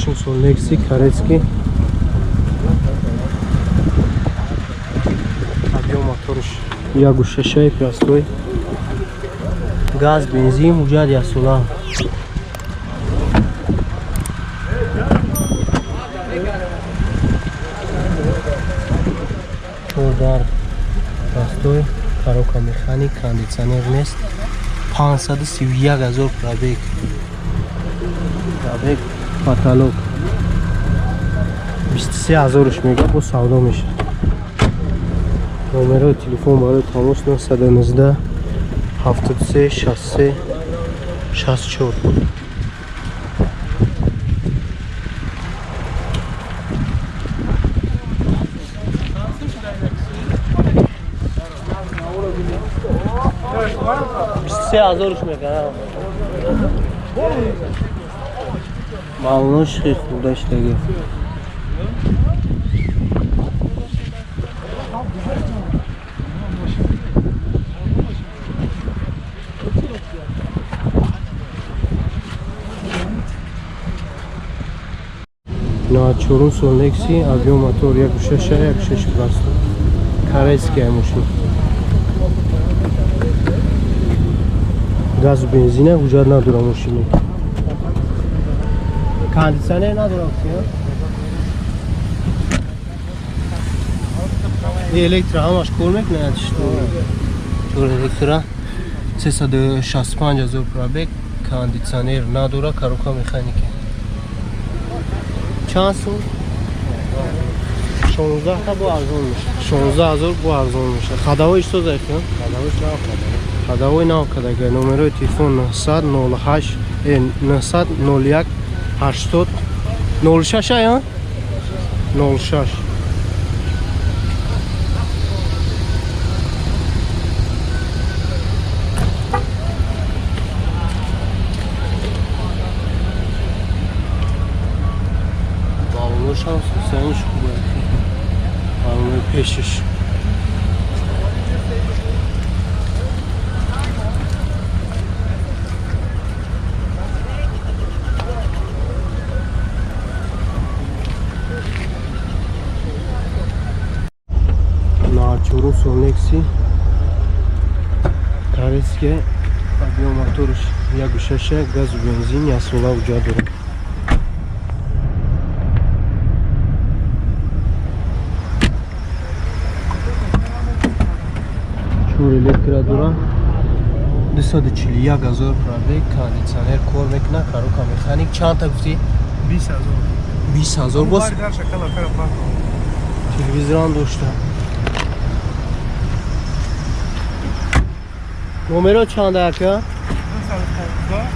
8 сол Lexi Корейский. Объем моторш 1.6 простой. Газ, бензин, ҳуҷҷат яксола. Чордар простой, коробка механик, кондитсионер нест. 531 ҳазор пробег. Пробег потолок. 23 ҳазорш мега бо савдо мешавад. Номерои телефон барои тамос 919 73 63 64. 23 ҳазорш мега. Маълумош хеле хурда шудаги. 94 сол Lexi, объем мотор 1.6, 1.6 простой. Корейский мошин. Газу бензина ҳуҷҷат надора мошини. Кондитсионер надора кия? Электро ҳамаш кор мекунад что? Чор электро 365 ҳазор пробег, кондитсионер надора, коробка механика. Чанд сол? 16 та бо арзон мешавад. 16 ҳазор бо арзон мешавад. Ходовой чӣ зайф? Ходовой нав кадага. Номерои телефон 900 08 900 01 80 06 ая? 06. Балоношам состояниш хуб аст. Балонои пешиш. 94 сол Lexi Корейский, объем моторш 1.6, газу бензин, яксола ҳуҷҷат дорад. Чор электро дора. 241 ҳазор пробег, кондитсионер кор мекунад, коробка механик. Чанд та гуфтӣ? 20 ҳазор. 20 ҳазор боз. Телевизорам дошта. Номеро чанд ака?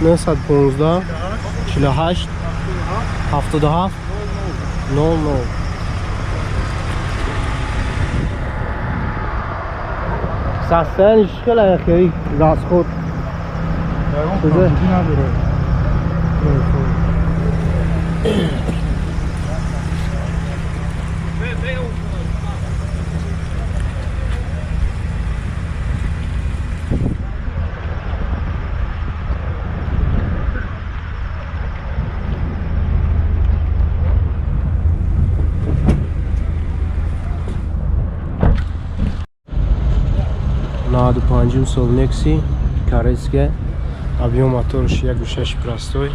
915 48 77 00. Состояние хеле хеле расход. 95 сол Lexi Корейский, объем моторш 1.6 простой.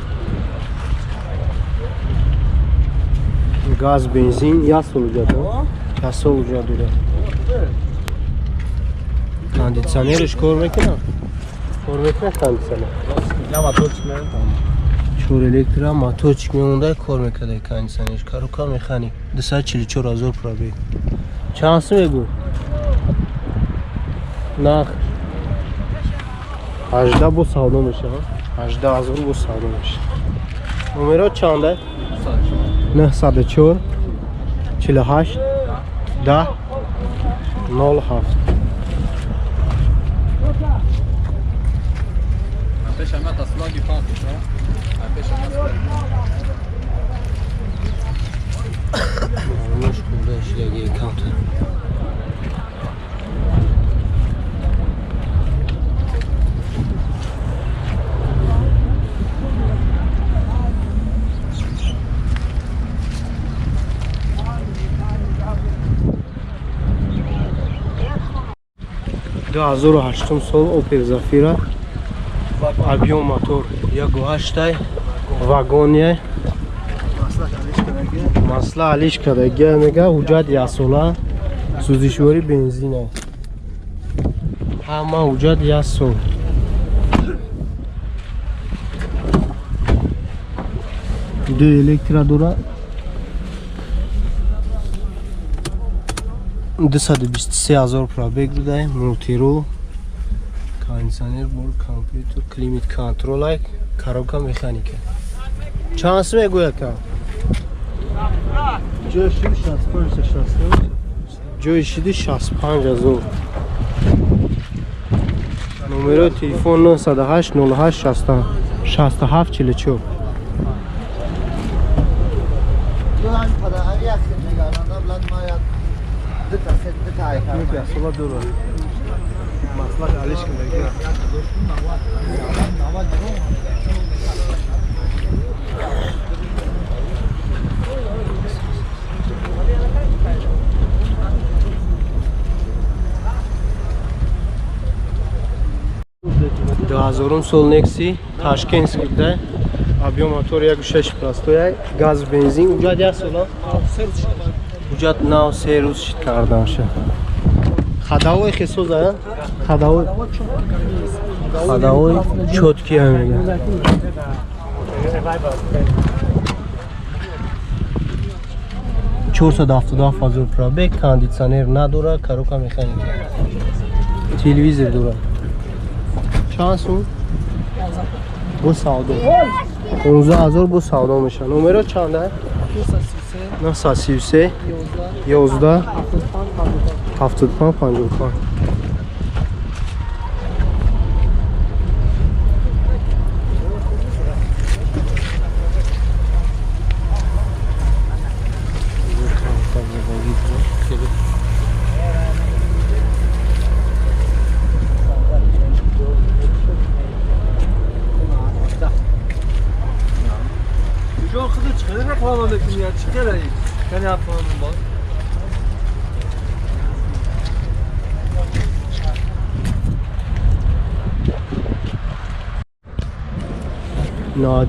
Газ, бензин, як сол ҳуҷҷат дорад. Як сол ҳуҷҷат дорад. Кондитсионерш кор мекунад? Кор мекунад кондитсионер? Чор электро моторчик мемонда кор мекарда кондитсионерш. Коробка механик. 244 ҳазор пробег. Чанд сум мегӯ? Нарх 18 бо савдо мешавад. 18 ҳазор бо савдо мешавад. Номеро чанда? 904 48 10 07. 2008 сол Opel Zafira. Объем мотор 1.8, вагония. Масла алиш кардагия мега, ҳуҷҷат яксола, сӯзишворӣ бензина. Ҳама ҳуҷҷат як сол. Ду электро дора. 223 ҳазор пробег будай, мултирол, кондиционер, бор, компютер, климат контрол, коробка механика. Чанд сум мегӯяд ка? Ҷои шиди 65. Ҷои шиди 65 ҳазор. Номерои телефон 908 08 67 44. Ду сол Некси Ташкентский буда. Объем мотор 1.6 простой, газ бензин. Уҷад як сола? Уҷад нав се рӯз шид карданша. Ходовой хесоза, ходовой. Ходовой чёткий мега. 477 ҳазор пробег, кондиционер надора, коробка механика. Телевизор дора. Чанд сум? Бо савдо. 15 ҳазор бо савдо мешавад. Номеро чанда? 933 11 75 55.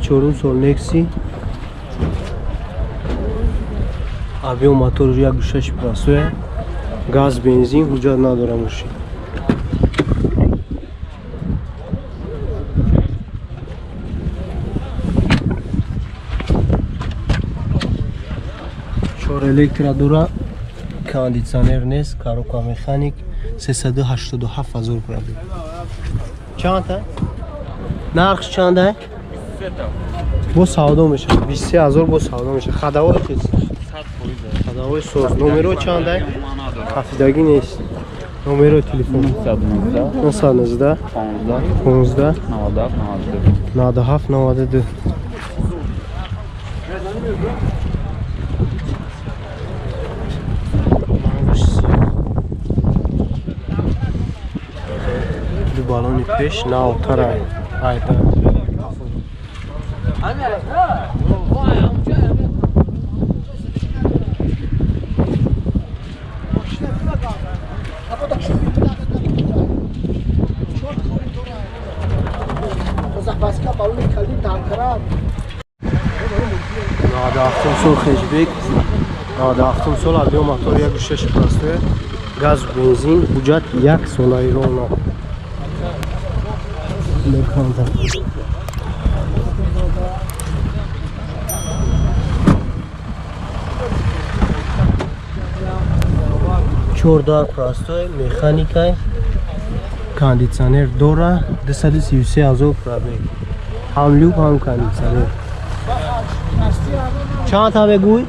Чорум сол Некси. Объем мотор 1.6 простой, газ бензин, ҳуҷҷат надора мошин. Чор электро дора, кондиционер нест, коробка механик, 387 ҳазор пробег. Чанда? Нархш чанда? Бо савдо мешавад. 23 ҳазор бо савдо мешавад. Ходовой чиз? Ходовой соз. Номеро чанда? Хафидагӣ нест. Номеро телефон 919 15 97 92. Ду балони пеш навтара айда. Сол хешбек 97 сол объем мотор 1.6 простой, газ бензин, ҳуҷҷат як солаи ровно. Чордар простой, механикай, кондиционер дора, 233 ҳазор пробег. Ҳам люк, ҳам кондиционер. Чанд та мегӯй?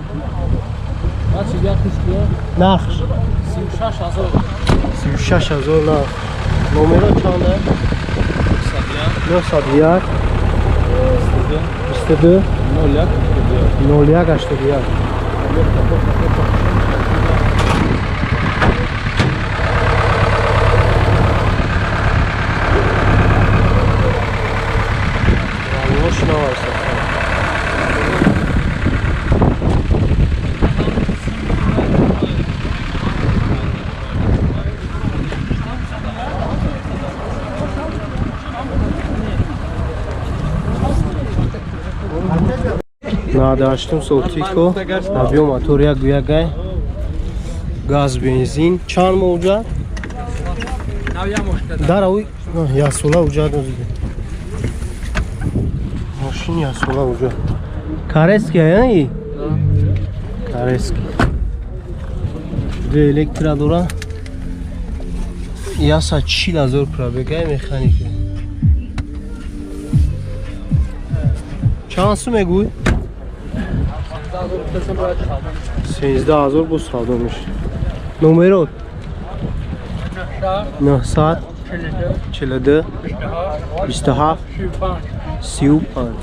Нархш? 36 ҳазор нарх. Номеро чанда? 901 22 01 81. 98 сол Тико, объем мотор 1,1 гай, газ, бензин. Чанд мо уҷад? Дар ауи ясола уҷад. Мошин ясола уҷад. Карески ай? Карески. Ду электро дора. 140 000 пробегай, механика. Чанд сум мегӯй? 13 000 бо савдо мешавад. Номерот 942 27 35.